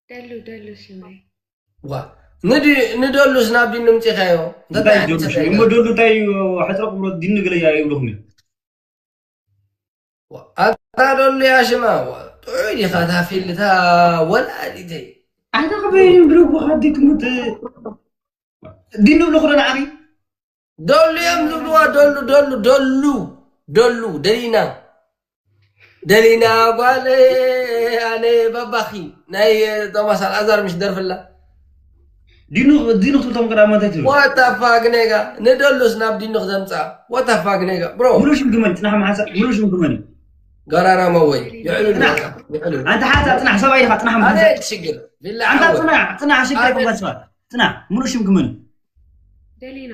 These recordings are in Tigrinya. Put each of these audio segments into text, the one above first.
ደሉ ደሉ ሽመይ ዋ ንዲ ንደሉስ ናብ ዲኑ ምጽኻዮ እንታይ እንታይ ዓይነት ደሉ ሰብ ሽሙ እዩ? እሞ ደሉ እንታይ እዩ? ሕጽረ ቁብሮ ዲኑ ገለ እያ ይብሉኹም እዩ። ዋ ኣታ ደሉ ያ ሽማ ዋ ጥዑይ ዲኻ ታፊል እታ ወላዲተይ ኣታ ከበይ ብሎ ወሓዲ ትሙት ዲኑ ብሎ ኩሎ ንዓኺ ደሉ እዮም ዝብልዋ ደሉ ደሉ ደሉ ደሉ ደሊና ደሊና ጓል ኣነ ባባኺ ናይ ቶማስ ኣልኣዛር ምሽ ደርፍላ ዲኑ ዲኑ ክትብልቶም ቀዳማ እንታይ ትብል ወታፋግ ኔጋ ንደሉስ ናብ ዲኑ ክዘምፃ ወታፋግ ኔጋ ብሮ ሙሉ ሽም ግመል ጽናሕ መሓሳ ሙሉ ሽም ግመል እዩ ጋራራ መወይ ይዕሉ ይዕሉ ኣንተ ሓንሳ ጽናሕ ሰብኣይ ኢኻ ጽናሕ ኣነ መሓሳ ሽግር ቢላ ኣንተ ሓወይ ጽናሕ ጽናሕ ሽግር ኣነ- ይኮን በስባ ጽናሕ ሙሉ ሽም ግመል እዩ ደሊና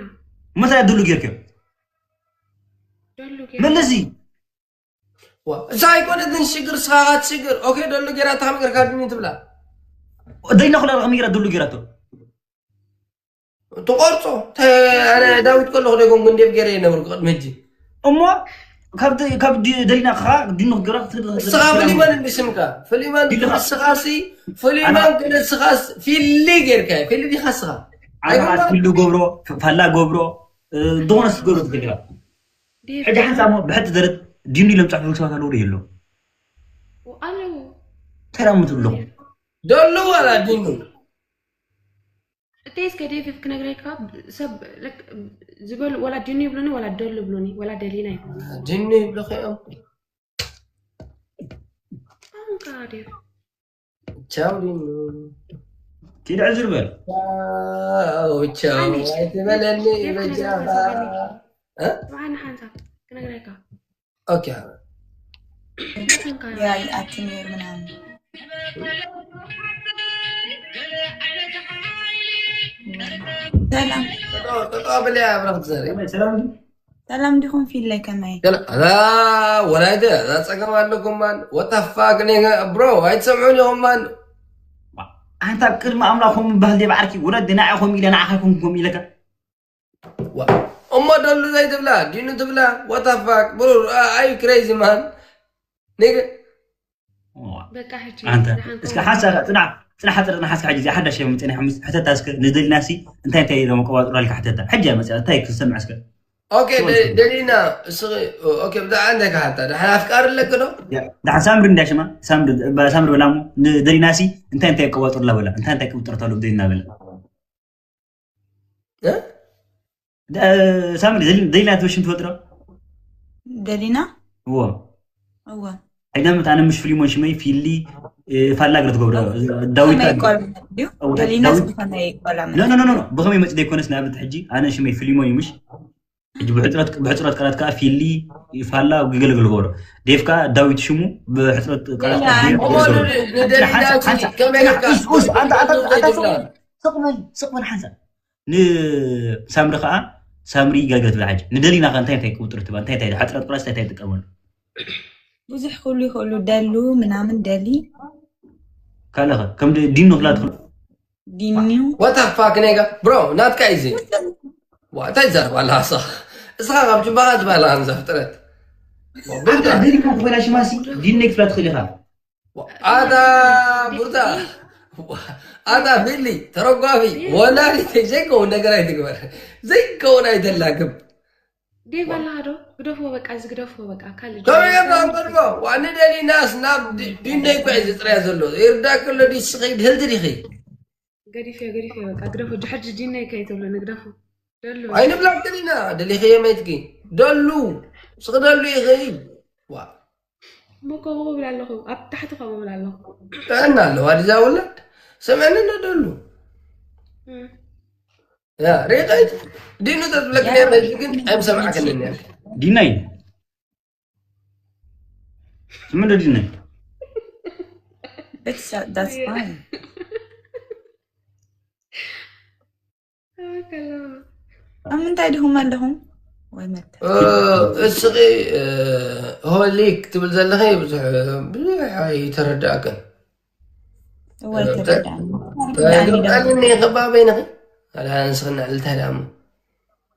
መታ ድሉ ጌርክዮ ደሉ መለዚ ዋ እዛ ኣይኮነትን ሽግር ስኻ ትሽግር ኦኬ ደሉ ጌራ ተኸም ገርካ ድኒ ትብላ ደይና ኩላ ከመይ ጌራ ድሉ ጌራቶ ትቆርጾ ተ- ኣነ ዳዊት ከለኹ ደጎም ግን ዴብ ገይረ ይነብር ቅድሚ ሕጂ እሞ ካብ ደ- ካብ ዲ- ደሊና ከ ድኑ ክትገብራ ክትብል- እስኻ ፍሊመን እንዲ ስምካ ፍሊመን ንስኻሲ ፍሊመን ግን ንስኻስ ፊሊ ጌርካ ፊሊ ዲኻ እስኻ ኣነ ከዓ ትፍሉ ገብሮ ፋላ ገብሮ እ፣ ዝኾነ ስትገብሮ ትኽእል ኢኻ ሕጂ ሓንሳ እሞ ብሕቲ ደረት ድኑ ኢሎም ፃሕፉ ሰባት ኣለዉ ዶ የለዉ ኣለዉ እንታይ ደኣ ትብሎ ደሉ ዋላ ድኑ እተይ እስከ ዴቭ ክነግረካ ሰብ ለክ- ዝበሉ ወላ ድኑ ይብሉኒ ወላ ደሉ ይብሉኒ ወላ ደሊና ይብሉኒ ድኑ ይብልኽኦም ኣንካ ዴቭ ቻው ድኑ ኪድ ዕዝር በል ቻው ቻው ኣይትበለኒ በጃኻ ብዓኒ ሓንሳብ ክነግረካ ኦኬ ያ ይኣቲ ነይሩ ምናምን ሰላም ጠጠው ብለያ ብረኽቲ ዘርኢ ሰላም ሰላም ዲኹም ፊለይ ከመይ ገለ ኣዛ ወላይተ እዛ ጸገም ኣለኩም ማን ወታፋክ ኔገ ብሮ ኣይትሰምዑን ኢኹም ማን ኣንታ ቅድሚ ኣምላኽ ከምኡ ባህል ደይ ባዓርኪ ወለዲ ንዓይ ከምኡ ኢለ ንዓኻ ከምኡ ከምኡ ኢለካ ዋ፣ እሞ ደሉ ዘይትብላ ዲኑ ትብላ ወታፋክ ብሩር ኣዩ ክሬዚ ማን ኔገ በቃ ሕጂ ኣንተ ንሓንኮ እስከ ሓንሳ ጽናሕ ጽናሕ ሓጸር ጽናሕ እስከ ሕጂ እዛ ሓዳሽ እየ መጽእና ሓሙስ ሕተታ እስከ ንደሊና ሲ እንታይ እንታይ ኢሎም መቀባጥሩ ኣልካ ሕተታ ሕጂ እያ መጽኣ እንታይ ክሰምዕ እስከ ኦኬ ደ- ደሊና እስኺ ኦኬ ብዛዕባ እንታይ ክሓታ ደሓን ኣፍቃሪ ኣለኪ ዶ ዳሓን ሳምሪ እንዳ ሽማ ሳምሪ ባ- ሳምሪ በላ እሞ ንደሊና ሲ እንታይ እንታይ ቀባጥሩላ በላ እንታይ እንታይ ቅብጥረት ኣሎ ደሊና በላ እ? ደ- ሳምሪ ደሊ- ደሊና ትበሽም ትፈልጥሮ ደሊና እዎ እወ ኣይዳመት ኣነ ምሽ ፍሊሞን ሽመይ ፊሊ እ፣ ፋላ እግረ ትገብሮ ዳዊት ከመይ ይቆላመጥ ድዩ እወ፣ ደሊና ዳዊት- ዝኮነ ይቆላመጥ ኖ ኖ ኖ ኖ ብኸመይ መጽእ ዘይኮነስ ንኣብነት ሕጂ ኣነ ሽመይ ፍሊሞን እዩ ምሽ ሕጂ ብሕፅረት ብሕፅረት ቃላትካ ፊሊ ይፋላ ግገልግል ገብሮ ዴፍካ ዳዊት ሽሙ ብሕፅረት ቃላትካ ያ፣ ዴፍ እሞ ግገልግል ኑ- ገብሮ። ንደሊና ሓንሳ- እስኪ ሓንሳ- ከመይ ሓንሳ- ጌርካ ኡስ- ኡስ- ኣንተ- ኣንተ- ኣንተ- ትብላ? ስቕ በል ስቕ በል ሓንሳ ንሳምሪ ከዓ ሳምሪ ይገልገል ትብል ሓጂ ንደሊና ከ እንታይ እንታይ ቅብጥር ትባ እንታይ እንታይ ሕፅረት ቃላት እንታይ እንታይ ትጥቀመሉ ብዙሕ ክብሉ ይኽእሉ ደሉ ምናምን ደሊ ካልእ ከ ከም ዲ- ዲኑ ክላ ትኽእሉ ዲኒው What the fuck ኔጋ ብሮ ናትካ እዩ እዚ ዋ እንታይ ትዛረብ ኣለኻ እስኻ እስኻ ካብ ጅባኻ ትባል ኣንዛ ፍጥረት ኣንተ ደሊና ክበላ ሽማሲ ዲነይ ክፍላ ትኽእል ኢኻ ኣታ ቡርታ ኣታ ፊሊ ተረጓሚ ወላዲተይ ዘይከውን ነገር ኣይትግበር ዘይከውን ኣይተላግብ ዴቭ ኣለኻ ዶ ግደፍዎ በቃ እዚ ግደፍዎ በቃ ካልእ ከመይ ጌርና ንቀድሞ ዋኒ ደሊናስ ናብ ዲ- ዲነይ እኮ እዩ ዝጥረያ ዘሎ ይርዳእ ከሎ ድዩ ስኺ ድህልቲ ዲኺ ገዲፍዮ ገዲፍዮ በቃ ግደፎ ሕጂ ዲነይ ከይትብሎ ንግደፎ ደሉ ኣይንብላክን ኢና ደሊኽዮ መይትኪ ደሉ ስኺ ደሉ ይኽእል ዋ እሞ ከምኡ ክብል ኣለኹ ኣብ ታሕቲ ከምኡ ብል ኣለኹ ጥዕና ኣለዋ ድዛ ውላድ ሰምዐኒ ዶ ደሉ እም። ያ ሪቀይ ዲኑ ተትብለክ ነርመዚ ግን ኣይምሰምዓክንን እያ ዲነይ ስምንዶ ዲነይ It's that's fine ከሎ ኣብ ምንታይ ዲኹም ኣለኹም ወይ መተ እ፣ እስኺ እ፣ ሆሊክ ትብል ዘለኺ ብዙሕ ብዙሕ ኣይተረዳእክን እወ ተረዳእኒ ተረዳእኒ ከባበይንኺ ኣንስኽና ልተዳሙ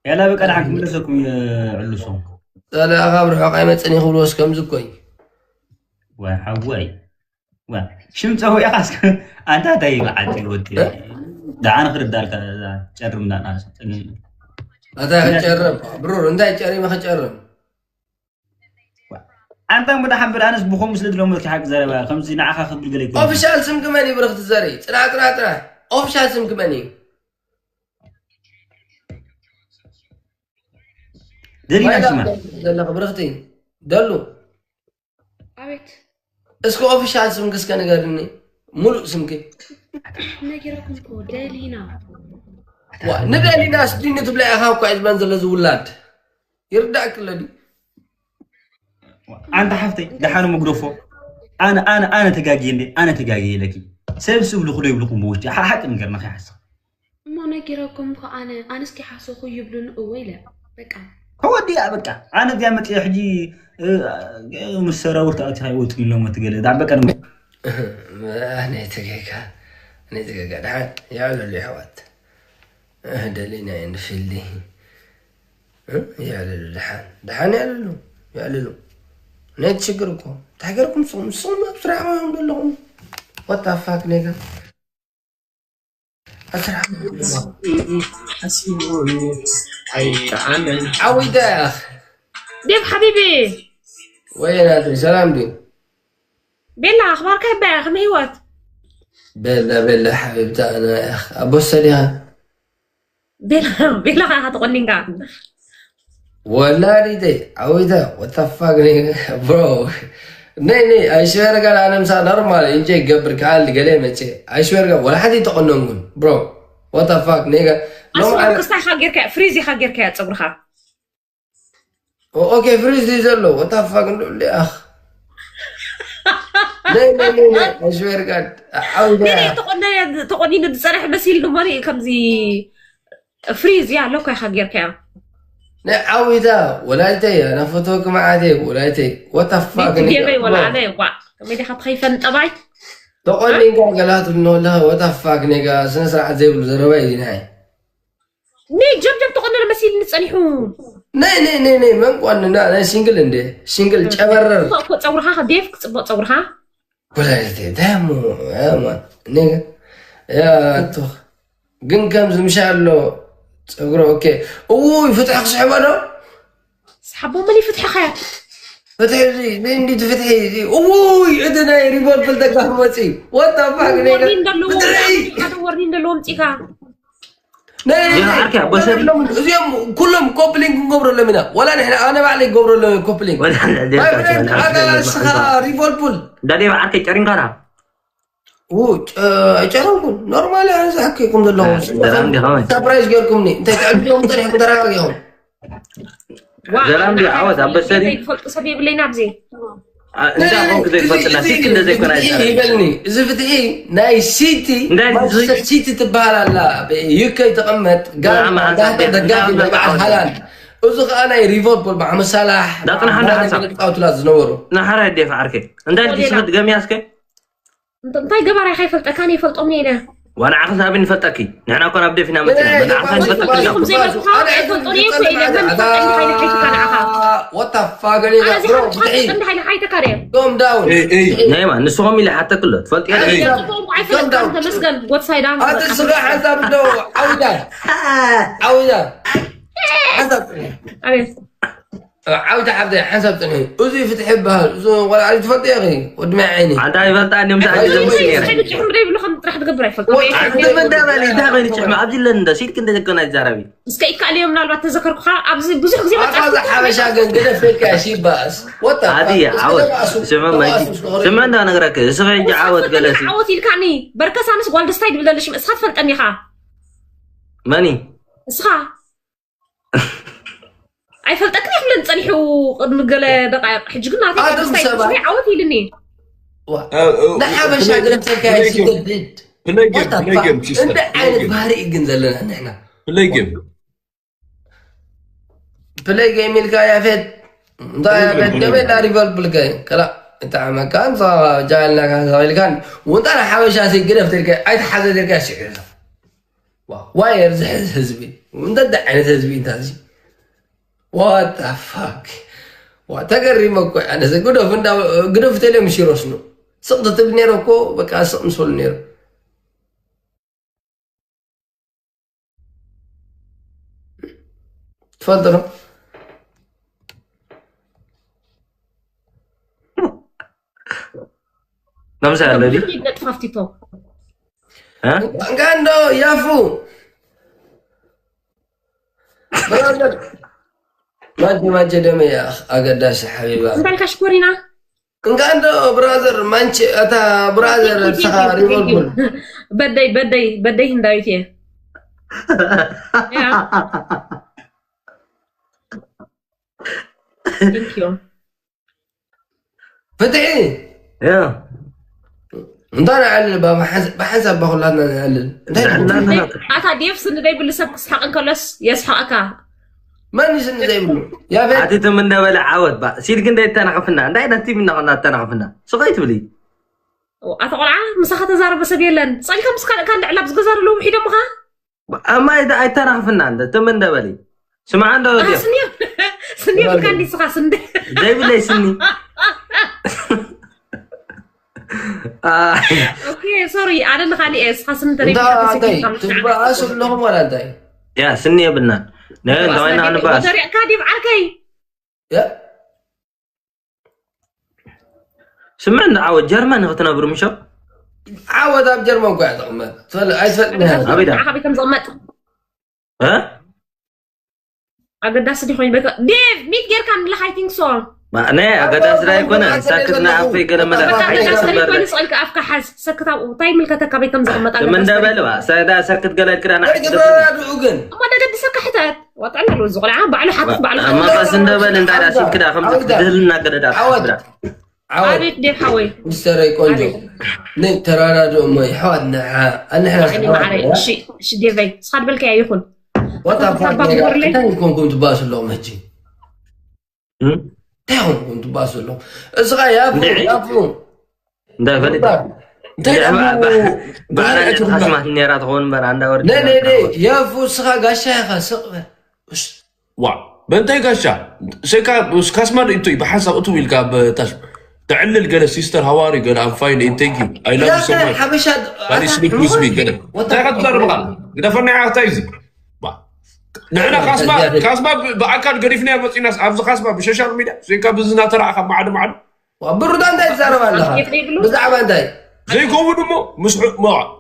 ያላ በቃ ደሓን ክምለሰኩም የዕልሶም ጸላእኻ ኣብ ርሑቕ ኣይመጽን ይኽብልዎስ ከምዚ እኮ እዩ ወይ ሓወይ ሽም ፀዊዕካ እስከ ኣንታ እንታይ ይበዓል ወዲ ደዓን ክርዳልካ ጨርም እንዳናስ ኣታ ክጨርም ብሩር እንታይ ጨሪመ ክጨርም ኣንታ እሞ ደሓን ብር ኣነስ ብኸምኡ ስለ ዝለመድኩ ሓቂ ዘረባ ከምዚ ንዓኻ ክብል ገለ ይኮነ ኦፊሻል ስምኪ መን እዩ ብርኽቲ ዘርኢ ፅናዕ ፅናዕ ፅናዕ ኦፊሻል ስምኪ መን እዩ ደሊና ሽማ ዘለኺ ብርኽቲ ደሉ ኣቤት እስኪ ኦፊሻል ስምኪ እስከ ንገርኒ ሙሉእ ስምኪ ነጊረኩም እኮ ደሊና ዋ ንደሊና ስዲኒ ትብላ ኢኻ እኳ ዕድመን ዘሎ ዝውላድ ይርዳእክ ኣሎ ድዩ ኣንታ ሓፍተይ ደሓን ምግደፎ ኣነ ኣነ ኣነ ተጋጊየ እንዴ ኣነ ተጋጊየ ኢለኪ ሰብ ስብሉ ክዶ ይብልኩም ብውሽጢ ሓ- ሓቂ ነገር ንኸይሓስብ እሞ ነጊረኩም እኮ ኣነ ኣነስ ከይሓሰኹ ይብሉኒ እወ ኢለ በቃ ተወዲኣ በቃ ኣነ እዚኣ መፅየ ሕጂ እ፣ እ፣ ምስ ሰራውር ተኣቲ ይወፅኒ ኢሎም ትገለ ዳ በቃ ንመ- ኣነ ተገጋ ኣነ ተገጋ ደሓን ያለሉ ይሕዋት ደሊና ንፊልዲ ያለሉ ደሓን ደሓን ያለሉ ያለሉ ናይ ችግር እኮ እንታይ ገርኩም ንስኹም ንስኹም ኣብ ስራሕ ኮይኖም ዘለኹም ወጣፋክ ኔጋ ኣብ ስራሕ ሓሲቡኒ ኣይጠዓመን ዓዊተ ያኽ ዴቭ ሓቢቢ ወይ ናተይ ሰላም ድዩ ቤላ ኣኽባርካ ይባያ ከመይ ህይወት ቤላ ቤላ ሓቢብታ ኣነ ያኽ ኣቦሰ ዲኻ ቤላ ቤላ ኸዓ ተቆኒንካ ወላዲተይ ዓዊተ ወታፋግ ብሮ ነይ ነይ ኣይሽበርጋን ኣነምሳ ኖርማል እንጀ ይገብር ከኣል ገለ መቼ ኣይሽበርጋን ወላ ሓንቲ ተቆነንኩን ብሮ ወታፋግ ኔጋ ሎም ኣስመራ ክስታይ ኢኻ ጌርካ ፍሪዝ ኢኻ ጌርካ ፀጉርኻ ኦኬ ፍሪዝ እዩ ዘሎ ወታፋግ እንዶ ሊኣኽ ነይ ነይ ነይ ነይ ኣይሽበርጋን ዓዊተ ተቆኒኑ ዝፀንሐ መሲል ድማ ከምዚ ፍሪዝ እያ ኣለኳ ኢኻ ጌርካያ ናይ ዓዊታ ወላይተይ ኣነ ፈተወኪ መዓት እየ ወላይተይ ወታፋክ ገበይ ወላ ኣነ ዋ ከመይ ዲኻ ትኸይፈን ጠባይ ተቆኒንካ ገላት እንወላ ወታፋክ ኔጋ ስነ ስርዓት ዘይብሉ ዘረባ እዩ ናይ ኒ ጀብጀብ ተቆነነ መሲልኒ ጸኒሑ ናይ ናይ ናይ ናይ መን ቆንና ናይ ሲንግል እንደ ሲንግል ጨበረር እኮ ጸጉርኻ ዴፍ ክጽቡቕ ጸጉርኻ ወላይተይ እንታይ እሞ ኔጋ ያቶ ግን ከምዚ ምሻ ኣሎ ፀጉሮ ኦኬ እውይ ፍትሒ ክስሕቦ ዶ ስሓቦ መን ይፍትሕኸ ፍትሒ እዚ እንዲት ፍትሒ እዚ እውይ እቲ ናይ ሪቨርፕል ተጋር መፂ ወጣፋ ወርኒን ዘለዎ ሓደ ወርኒን ዘለዎ ምፂካ ዜና ዓርኪ ኣቦ ሰሪ እዚኦም ኩሎም ኮፕሊንግ ክንገብረሎም ኢና ወላ ንሕና ኣነ ባዕለይ ክገብረሎም ኮፕሊንግ ወላ ዜና ዓርኪ ኣታ እስኻ ሪቨርፑል ዳዴ ዓርከይ ጨሪንካና ኣይጨረምኩን ኖርማል ዝሓከይኩም ዘለኹም ሰላም ዲኻ ሳፕራይዝ ገርኩምኒ እንታይ ተዕልኩም ጠሪሕኩም ተረጋጊኹም ሰላም ዲ ዓወት ኣበሰሪ ይፈልጡ ሰብ የብለይና ኣብዚ እንታይ ኮንክ ዘይፈልጥና ሲቲ እንደ ዘይኮና ይዛረብ ይበልኒ እዚ ፍትሒ ናይ ሲቲ እንታይ ማንቸስተር ሲቲ ትበሃል ኣላ ዩከይ ተቐመጥ ጋር ብጣዕሚ ሓንሳብ ጋር ደጋፊ ብጣዕሚ ናይ በዓል ሓንሳብ ሃላንድ እዚ ከዓ ናይ ሊቨርፑል ብዓመት ሳላሕ ዳጥና ሓንዳ ሓንሳብ። ቃውትላ ዝነበሩ ናሓራ ዴፍ ዓርከይ እንታይ ድስበት ገሚያስከ እንታይ ገባራይ ከይፈልጠካን ይፈልጦም ኢለ ዋንዓኸ ሳቢ ንፈልጠኪ ንሕና እኮ ናብ ደፊና መፅና ንዓኻ ንፈልጠኪ ኢና ኹም ዘይበልኩኻ ኣይፈልጦን እየ እኮ ኢለ መን ፈልጠኒ ሓይሊ ሓይትካ ንዓኻ ወታፋገሌ ኣነ ዘይሓልኩኻ ፈልጠኒ ሓይሊ ሓይትካ ደ ዶም ዳውን ናይማ ንስኹም ኢለ ሓተክሎ ትፈልጥዮ ኣይፈልጠን ተመስገን ወትሳይዳን ኣቲ ስጋ ሓንሳብ ዶ ዓውዳ ዓውዳ ሓንሳብ ኣቤት ዓውዳ ሓብደ ሓንሳብ ፅንሒ እዚ ፍትሒ ይበሃል እዚ ቆልዓ ትፈልጥዮ ኢኺ ወድመ ዓይኒ ኣንታ ይፈልጣ እንዲዮም ሰዓት ዘምስ ነይረ ጭሕሪ ዘይብሉ ከም ጥራሕ ትገብር ኣይፈልጦ ዓንተ መዳባሊ እንታይ ኮይኑ ጭሕሚ ኣብዚ ለን እንደ ሲትክ እንደ ዘኮና ይዛረቢ እስከ ይከኣል እዮም ምናልባት ተዘከርኩኻ ኣብዚ ብዙሕ ግዜ ኣታ ሓበሻ ግን ግደፍ ኢልካ ሽባስ ወጣ ኣዲ ዓወት ስመ ማይኪ ስመ እንዳ ነግረክ እስኸ ሕጂ ዓወት ገለሲ ዓወት ኢልካኒ በርከሳንስ ጓል ደስታ ይድብል ዘለሽ እስኻ ትፈልጠኒ ኢኻ መኒ እስኻ ኣይፈልጠክን ይብለን ጸኒሑ ቅድሚ ገለ ደቃይቕ ሕጂ ግን ናተይ ኣቶም ጓል ደስታ ሰባት- ይድብል ዓወት ኢልኒ ንሓበሻ ግደፍ ኢልካ ሽገድድ Play game, play game, sister. እንደ Play ዓይነት game. ባህሪ እዩ ግን ዘለና ንሕና Play game. ፕለይ ጌም ኢልካ ያፌት እንታይ ያፌት ገበላ ሊቨርፑል ከ ከላ እጣዕመካ ንስኻ ጃልና ካንሳ ኢልካን ውንጣ ናይ ሓበሻ ሲ ግደፍ ተልካ ኣይተሓዘ ተልካ ሽዑ ዋየር ዝሕዝ ህዝቢ እንተ እንታይ ዓይነት ህዝቢ እንታ እዚ ዋታ ፋክ ዋ ተገሪመ እኮ ኣነ ግደፍ እንዳ ግደፍ ተልዮም ሽሮስኑ ስቕ ትብል ነይረ እኮ፣ በቃ ስቕ ምስ በሉ ነይሩ። ትፈልጥ ነው። ከምዚ ኣለ ድዩ? ይነጥፋፍ ቲክቶክ እ? እንጋንዶ ያፉ ብራዘር ማጀ ማጀ ደመ ያ ኣገዳሲ ሓቢባ እንታይ ኢልካ ሽኮሪና እንጋንዶ ብራዘር ማንቸ ኣታ ብራዘር ሰኻ ሪቨርፑል በደይ በደይ በደይ ህንዳዊት እየ ያ Thank you ፍትሒ ያ እንታይ ንዓልል ባ ብሓንሳብ ባኩላትና ንዓልል እንታይ ዕላልና ኣታ ዴቭ ስኒ ዘይብሉ ሰብ ክስሓቕ እንከሎስ የስሓቕካ መን ስኒ ዘይብሉ ያፌት ኣቲ ትም እንደበለ ዓወት ባ ሲልክ እንደ ይተናኸፍና እንታይ ነቲ ምናኸና ተናኸፍና ስኸይ ትብሊ ኣታ ቆልዓ ምሳኻ ተዛረበ ሰብ የለን ጸልካ ምስ ካልእካ እንድዕላ ብዝገዛርሉ ውሒዶምኻ ኣማ ኣይተናኸፍና እንደ ትም እንደበሊ ስምዓ እንደ ወዲያ ስኒ ስኒ ብካ እንዲ ስኻ ስንደ ዘይብለይ ስኒ ኦኬ ሶሪ ኣነ ንኻሊ እየ ስኻ ስኒ እንታይ ትበኣሱ ኣለኹም ዋላ እንታይ ያ ስኒ የብልና ነ እንተዋይና ክንበኣስ ተሪቕካ ዲብ ዓርከይ ያ ስምዕ ዓወት ጀርመን ክትነብሩ ምሾ ዓወት ኣብ ጀርመን እኳ እያ ተቕመጥ ትፈልጥ ኣይትፈልጥ ኣበይ ዳ? ንዓኻ ቤት ከም ዝቕመጥ እ? ኣገዳሲ ዲ ኮይኑ በቃ ዴቭ ሚት ጌርካ ንለካ I think so ማ- ናይ ኣገዳሲ ዳ ኣይኮነ ሳክት ናይ ኣፈይ ገለ መለ በቃ ሓይሽ ኣገዳሲ ዲ ትበር ኮይኑ ጸልካ ኣፍካ ሓዝ ሰክታው እንታይ ምልከተካ ቤት ከም ዝቕመጥ ትም እንደበል ባ ሳይዳ ሰርክት ገለ ክዳና ወይ ትረዳድኡ ግን እሞ ደገድሰካ ሕተት ዋጣና ሉ ዝቆልዓ ባዕሉ ሓትት ባዕሉ ኣማ ቀስ እንደበል እንታይ ዳ ሲልክ ዳ ከም ትድህልና ገደዳ ዓወት ዓወት ኣቤት ዴቭ ሓወይ ሚስተረይ ቆንጆ ን ተረዳድኡ እሞ ይሕዋት ንዓ ኣንሕና ዓይኒ ማዓረይ እሺ እሺ ዴቨይ ስኻ ድበልከያ ይኹን ወጣ ተባብሩለይ። እንታይ ኮንኩም ትባሱ ኣለኹም ሕጂ እም? እንታይ ኮንኩም ትባሱ ኣለኹም እስኻ ያፉ እንድዒ? ያፉ እንታይ ፈሊጥ እንታይ ባዕላ ሓስማት ነራ ትኸውን እምበር ኣንዳ ወርዲ ነይ ነይ ነይ ያፉ እስኻ ጋሻ ኢኻ ስቕ በል ዋ በእንታይ ጋሻ ሴካ ካስማ ርእቶ እዩ ብሓንሳብ እትው ኢልካ በታሽ ተዕልል ገለ ሲስተር ሃዋሪ ገለ I'm fine and thank you I love you so much ሓበሻ Can you sleep with me ገለ እንታይ ኢኻ ትዛረብ ቃል ግደፈና ኢኻ እንታይ እዚ ንሕና ካስማ ካስማ ብኣካል ገዲፍና መፂናስ ኣብዚ ካስማ ብሶሻል ሚድያ ሴካ ብዝናተረኣኻ ማዕዶ ማዕዶ ብሩታ እንታይ ትዛረብ ኣለኻ ብዛዕባ እንታይ ዘይከውን እሞ ምስ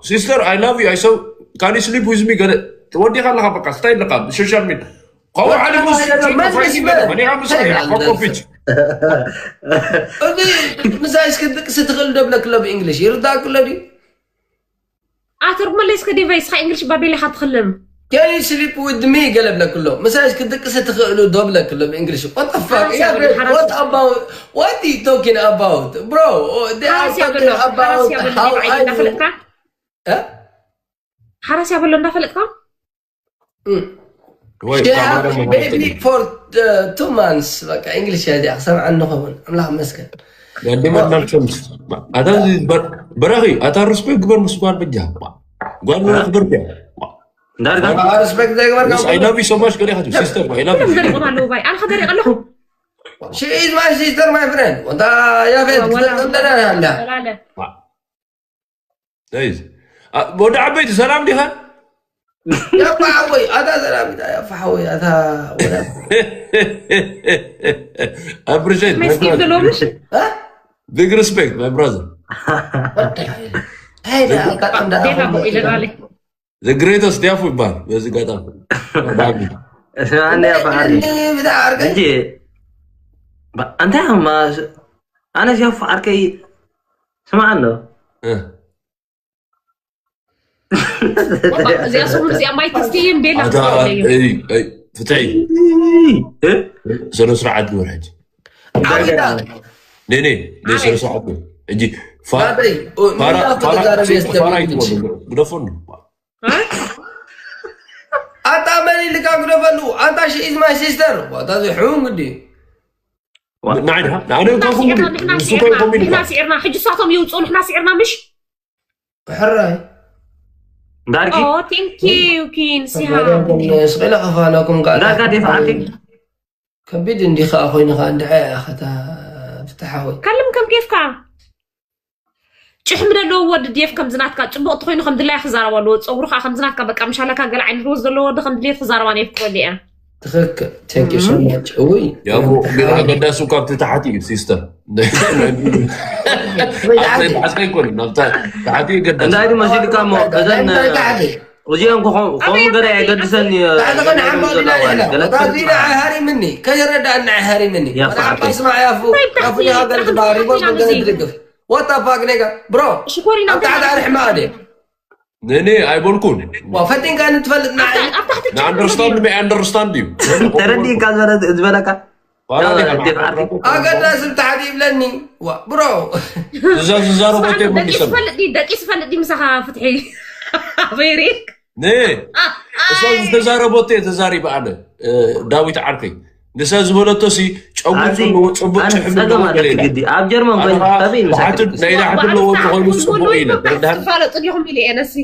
ሲስተር I love you I so can you sleep with me ገለ ወዲኻ ኣለኻ በቃ ክታይ ኣለካ ብሶሻል ሚድያ ካብኡ ሓሊፉ መን ምስ መን? መኒኻ ምስ ኮኮፊች እዚ ምሳይ እስኪ ድቅሲ ትኽእል ዶ ብለክሎ ብእንግሊሽ ይርዳእክሎ ድዩ ኣተርጉመለይ እስከ ዴቨይ እስኻ እንግሊሽ ባቤላ ኢኻ ትኽልም Can you sleep with me ገለ ብለክሎ ምሳይ እስኪ ድቅሲ ትኽእሉ ዶ ብለክሎ ብእንግሊሽ What the fuck ሓራስ ያበሎ፣ ሓራስ። What about What are you talking about bro They are ሓራስ ያበሎ talking about ሓራስ ያበሎ how ዴቭ ዓይኒ I እንዳፈለጥካ Huh? ሓራስ ያበሎ እንዳፈለጥካ ወይ She have baby for uh, two months በቃ እንግሊሽ እያ እዚኣ ክሰምዓ እንኸውን ኣምላኽ መስገን ያንዲመናልከምስ ኣታ በራኺ ኣታ ሪስፔክት ግበር ምስ ጓል በጃ ጓል ክብር ያ ዳርጋ ሪስፔክት ዘይግበርካ I love you so much ገለ ኢኻ ሲስተር I love you ደሪቑ ኣለዉ ባይ ኣነ ከደሪቕ ኣለኹ She is my sister my friend ወንታ ያፌት ክትፈልጥ ኣለና ኣላ ወላለ Guys, ወዲ ዓበይቲ ሰላም ዲኻ? ያፋ ሓወይ ኣታ ሰላም ያፋ ሓወይ ኣታ ወላ Appreciate my መስኪን brother. ዘለውሽ Big respect my brother. እንታይ ዳ ኣጋጣም ዳ ዴላ ኢለናለ The greatest ያፉ ይባል በዚ ጋጣም ስማዕኒ ያፋ ዓርከይ ብዛ ዓርከይ እንጂ እንታይ ማ ኣነስ ያፉ ዓርከይ ስማዕ ኣሎ እዚኣ ስሙን እዚኣ ማይ ተስትይን ቤላ ፍትሒ ስነ ስርዓት ግበር ሕጂ ዓዊታ ኔኔ ስነ ስርዓት ግበር ሕጂ ፋራ ፋራ ግደፈሉ ኣታ መን ኢልካ ግደፈሉ ኣታ she is my sister ኣታ ዝሕሙም እንዲ ንዓይ ንዓይ ንዓይ ንሱ ኮሚኒ ንሕና ስዒርና ሕጂ እሳቶም ይውፅኡ ንሕና ስዒርና ምሽ ሕራይ ዳርጊ ቴንኪዩ ኪን ሲሃ ስቂለ ከፋናኩም ዳርጋ ደፋ ዓርከይ ከቢድ እንዲ ከዓ ኮይኑ ከዓ እንድዐ ከታ ፍትሓወይ ከልም ከም ኬፍካ ጭሕሚ ዘለዎ ወዲ ድየፍ ከምዚ ናትካ ጽቡቕ ተኾይኑ ከም ድላያ ክዛረባ ኣለዎ። ጸጉሩ ከዓ ከምዚ ናትካ በቃ ምሻለካ ገለ ዓይነት ሮዝ ዘለዎ ወዲ ከም ድልየት ክዛረባ ነየፍቅረሉ እያ። ትኽክል። Thank you so much። እውይ ያቦ ግን ኣገዳሱ ካብቲ ታሕቲ እዩ ሲስተር። ወይ ታሕቲ። ታሕቲ ኣይኮን ናብታ ታሕቲ ገዳሱ እንታይ ድመሲልካ እሞ እዘን እንታይ ታሕቲ? እዚኦም ከምኡ ገለ የገድሰን እዩ። ታሕቲ ከነ ሓምባው ዲና ንሕና ወታዚ ዲና ኣይሃሪምኒ ከይረዳእና ኣይሃሪምኒ ያ ሰዓት። ስማዕ ያፉ ያፉ ሃገር ትባሪቦ ገለ ትድግፍ ወጣ ፋቅ ኔጋ ብሮ ሽኮሪና ኣብ ታሕቲ ኣርሕማ ኣደ ነኔ ኣይበልኩን። ፈቲንካ ንትፈልጥ ንዓይ ኣብ ታሕቲ ንኣንደርስታንድ ሚ ኣንደርስታንድ እዩ። ተረዲእካ ዝበለ- ዝበለካ ፋራ ዲኻ ዴፍ ዓርኪ ኣገዳሲ ብታሕቲ ይብለኒ ዋ ብሮ እዛ ዝዛረቦ ደቂ ተይመልሰሉ ዝፈልጥ ድዩ? ደቂ ዝፈልጥ ድዩ ምሳኻ ፍትሒ? ኣበይሪ ነ እሷ ዝተዛረቦ ተዛሪበ ኣነ እ፣ ዳዊት ዓርከይ ንሳ ዝበለቶ ሲ ጨጉሪ ኣብዚ ዘለዎ ጽቡቅ ኣነ ጭሕሚ ጸገም ኣለዎ ኣለኪ ገለ ኢላ። ግዲ ኣብ ጀርመን ኣነ ኮይኑ ኸዓ ከበይ ብሓቱ ምሳክል ናይ ላሕቲ ኣለዎ ተኾይኑ ጽቡቅ ኢለ ተረዳሃኒ። ትፋለጡ ዲኹም ኢለ እየ ነሲ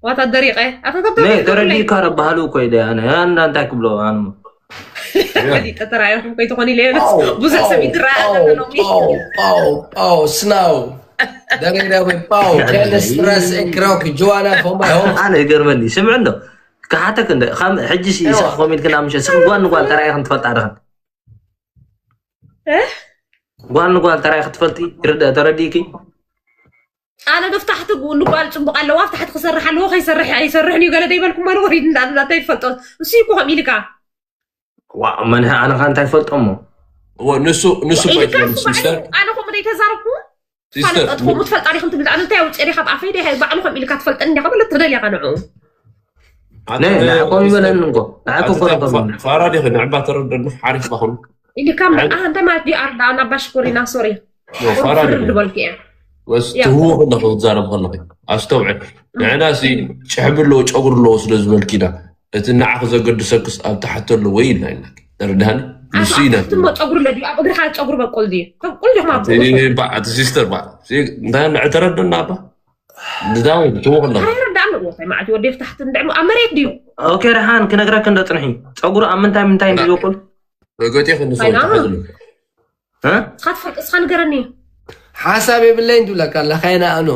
ዋታ ደሪቀ ነ ተረዲእካ ረባሃሉ እኮ ኢለ ኣነ ኣንዳ እንታይ ክብሎ ኣነ ፈሊጠ ተራእኹም ከይትኾን ኢለ እየ ነሲ ብዙሕ ሰብ ይትረኣ ኣሎ ሎሚ ፓው ፓው ፓው ስናው ደረግዳ ወይ ፓው ከነስ ራስ ክራውክ ጆዋና ፎማይ ሆ ኣነ ይገርመኒ ስምዕ እንዶ ክሓተክ እንደ ከም ሕጂ ሲ እዋ። ስኽ ኮሚት ክና ምሸ ስኽ ጓል ንጓል ተራእየ ክንትፈልጣ ደኸን እ? ጓል ንጓል ተራእየ ክትፈልጢ ይርድእ ተረዲእኪ ኣነ ዶ ፍታሕቲ ንጓል ፅቡቅ ኣለዋ ፍታሕቲ ክሰርሕ ኣለዎ ከይሰርሕ ኣይሰርሕን እዩ ገለ ደይበልኩም ኣሎ ወሪድ እንዳሉ እንታይ ይፈልጦ እሱ ይኮ ከም ኢልካ ዋ መን ኣነ ካ እንታይ ፈልጦ እሞ እዎ ንሱ ንሱ ኢልካ ባይትበሉ ሲስተር ኣነ ከምኡ ዘይተዛረብኩ ሲስተር ፋለጠት ከምኡ ትፈልጣ ዲኹም ትብል ኣነ እንታይ ኣውፅእ ዲኻ ብኣፈይ ዲኻ ባዕሉ ከም ኢልካ ትፈልጠኒ ዲኻ በለ ትደልያ ካ ንዑ ነ ንዓኮም ይበለኒ እንኮ ንዓኮ ኮነ ኮነ ፋራ ዲኺ ንዕባ ተረደኒ ሓሪፍ ባኹም ኢልካ እምበር ኣህ እንታይ ማለት ድዩ ኣርዳ ናብ ባሽኮሪና ሶሪ ፋራ ዲኺ ዝበልኩ እየ ወስ ያ። ትህዎ ከለኺ ክትዛረብ ከለኺ ኣስተውዕል ንዕና ሲ ጭሕሚ ኣለዎ ጨጉሪ ኣለዎ ስለ ዝበልኪና እቲ ንዓኺ ዘገድሰክስ ኣብ ታሕቲ ኣለዎ ኢልና ኢና ተረዳሃኒ ንሱ ኢና ትሞ ፀጉሪ ለድዩ ኣብ እግርኻ ፀጉሪ በቆል ድዩ ተብቁል ዲኹም ኣብ እቲ ሲስተር ባ እንታይ ንዕ ተረደና ባ ንዳዊ ትህዎ ከለኺ ኣይረዳእን ኣለዎ እንታይ ማለት እዩ ወዲ ፍታሕቲ እንድዕሞ ኣብ መሬት ድዩ ኦኬ ደሓን ክነግረክ እንዶ ፅንሒ ፀጉሩ ኣብ ምንታይ ምንታይ እዩ ዝበቁል ረገጤ ክንሰው ኣይና። ተሓዝሉ እ? እስኻ ትፈልጥ እስኻ ንገረኒ ሓሳብ የብለይን ትብለካ ኣላ ካይና ኣኖ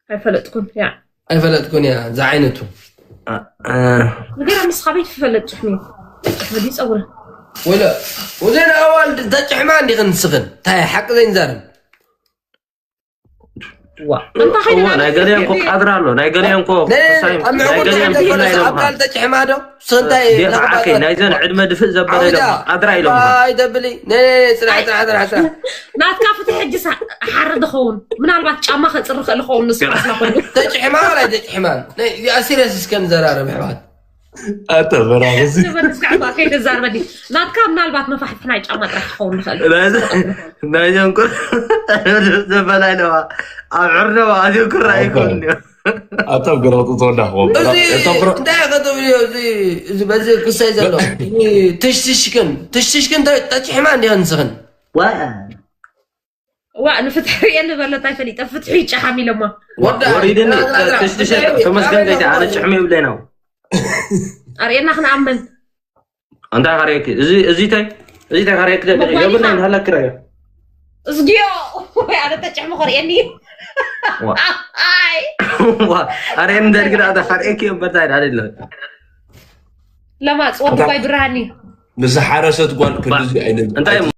ኣይፈለጥኩን ያ ኣይፈለጥኩን እያ ዝዓይነቱ እ፣ ንገረኒ እስኻ ቤት ትፈልጥ ጭሕሚ ጭሕሚ ድዩ ፀጉሪ ወለ ወዘን ኣዋልድ ተጭሕማ እንዲኽን ንስኽን እንታይ ሓቂ ዘይንዛረብ ዋ እንታይ እዎ ናይ ገሊኦም ኮ ቃድራ ኣሎ ናይ ገሊኦም ኮ ናይ- ሳይ- ኣብ ናይ ምዕጉል ገሊኦም ዘይኮነ ኢልና ኢሎም ኣብ ካልተ ጭሕማ ዶ ስንታይ ዴፍ ዓርከይ ናይዘን ዕድመ ድፍእ ዘበለ ኢሎም ኣድራ ኢሎም ኣይተብሊ ጽናሕ ጽናሕ ጽናሕ ጽናሕ ናትካ ፍትሒ ሕጂ ሳ- ሓርድ ኸውን ምናልባት ጫማ ከፅሪ ክእል ኸውን ንስካ ስላ ኮይኑ ተጭሕማ ዋላ ኣይተጭሕማን እዚኣ ሲሪየስ እስከ ንዘራረብ ኣሕዋት ኣተ በራኸዚ ንበልስካ ዕባ ከይተዛርበኒ ናትካ ምናልባት መፋሕፍሕ ናይ ጫማ ጥራሕ ክኸውን ንኽእል ናይዘን ቁር ዘበላ ኢለዋ ኣብ ዕርደባ ኣዝዮ ክራ ይከውን ኣታ ገረጡ ተወዳኽዎም እዚ እንታይ ክትብልዮ እዚ በዚ ክሰይ ዘሎ ትሽትሽክን ትሽትሽክን ተጭሕማ እንዲኸ ንስኽን ዋ ንፍትሒ ርእየኒ በለታ ይፈሊጠ ፍትሒ ይጨሓም ኢለማ ወዳ ወሪድኒ ተሽትሸ ተመስገን ገይተ ኣነ ጭሕሚ ይብለና ኣርእየና ክንኣምን እንታይ ካርእየኪ እዚ እዚታይ እዚታይ ካርእየኪ ደለ የብለኝ ሃለክ ራዮ እዝጊዮ ወይ ኣነ ተጭሕሚ ከርእየኒ እዩ ኣርእየኒ ደርግዳ ካርእየኪ እምበርታይ ዳለ ለማፅ ወዲ ባይ ብርሃኒ ንዝሓረሰት ጓል ክንዚ ዓይነት እንታይ